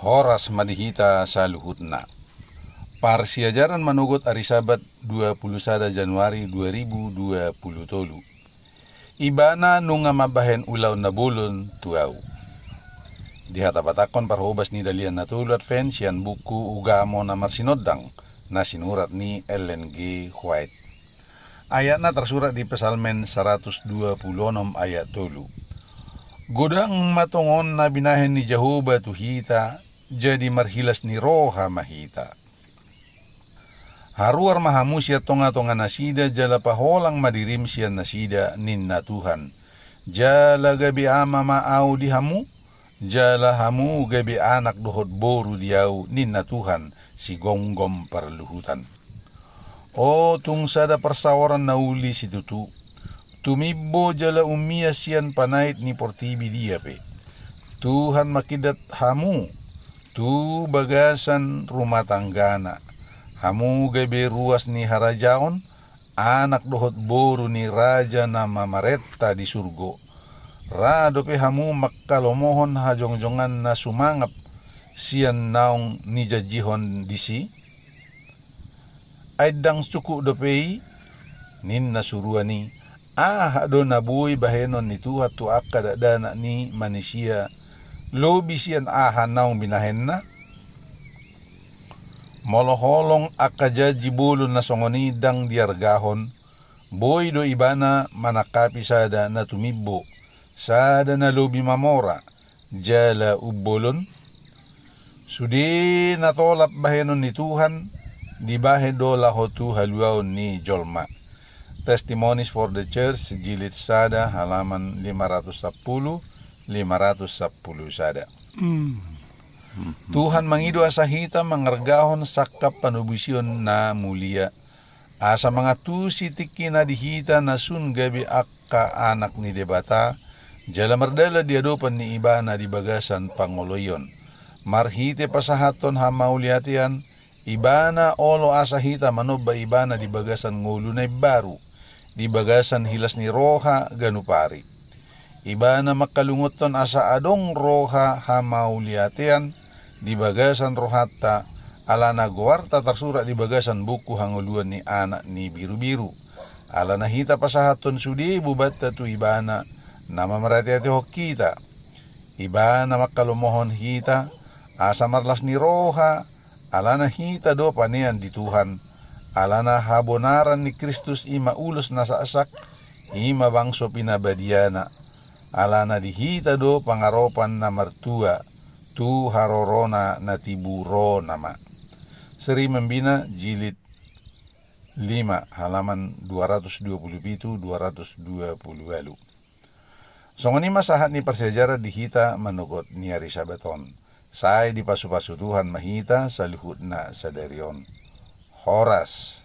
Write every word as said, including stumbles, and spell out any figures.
Horas ma di hita saluhutna. Parsiajaran manogot ari Sabat dua puluh sada Januari dua ribu dua puluh tolu. Ibana nunga mambahen ulaon na bolon tu ahu. Dihatabatakhon parhobas ni Dalihan Na Tolu Advent sian buku Ugamo Na Marsinondang, na sinurat ni Ellen G. White. Ayatna tarsurat di Psalmen saratus dua pulu onom ayat tolu. Godang ma tongon na binahen ni Jahowa tu hita, jadi marhilas ni roha ma hita. Haruar ma hamu sian tongatonganasida, jala paholang ma dirim sian nasida, ninna Tuhan. Jala gabe ama ma ahu di hamu, jala hamu gabe anak dohot boru di ahu, ninna Tuhan, sigomgom parluhutan. O tung sada parsaoran na uli situtu, tumimbo jala ummia sian panait ni portibi dia pe. Tuhan mangkindat hamu tu bagasan rumah tanggana. Hamu gabe ruas ni harajaon, anak dohot boru ni raja na mamarenta di surgo. Ra dope hamu mangkalomohon hajongjongan na sumangap sian naung nijanjihon disi? Ai ndang cukup dope i, ninna suruan i, aha do na boi bahenon ni Tuhan tu angka dakdanak ni manisia, lobi sian aha naung binahenna? Molo holong angka janji bolon na songon i ndang diargahon, boi do ibana manangkapi sada na tumimbo, sada na lobi mamora, jala umbolon? Sude na tolap bahenon ni Tuhan, dibahen do laho tu haluaon ni jolma. Testimonies for the Church, jilid sada, halaman lima ratus sampulu, lima ratus sampulu sada. Tuhan mangido asa hita mangargahon sangkap panobusion na mulia, asa mangantusi tingkina di hita na sun gabe angka anak ni Debata, jala mardalan di adopan ni Ibana di bagasan pangoloion. Marhite pasahathon hamauliatean, Ibana olo asa hita manomba Ibana di bagasan ngolu na imbaru, di bagasan hilas ni roha ganup ari. Ibana mangkalungunhon asa adong roha hamauliatean di bagasan rohanta, alana goarta tarsurat di bagasan buku hangoluan ni Anak ni Birubiru. Alana hita pasahathon sude bubanta tu Ibana na mamarateatehon hita. Ibana mangkalomohon hita asa marlas ni roha, alana hita do panean di Tuhan, alana habonaran ni Kristus i ma ulos na saksak, i ma bangso pinabadiana, alana di hita do pangaropan na martua, tu harorona na tibu ro nama. Seri Membina, jilid lima, halaman dua ratus dua puluh pitu, dua ratus dua puluh ualu. Songon i ma sahat ni parsiajaran di hita manogot ni ari Sabat on. Sai dipasupasu Tuhan ma hita saluhutna sadari on. Horas.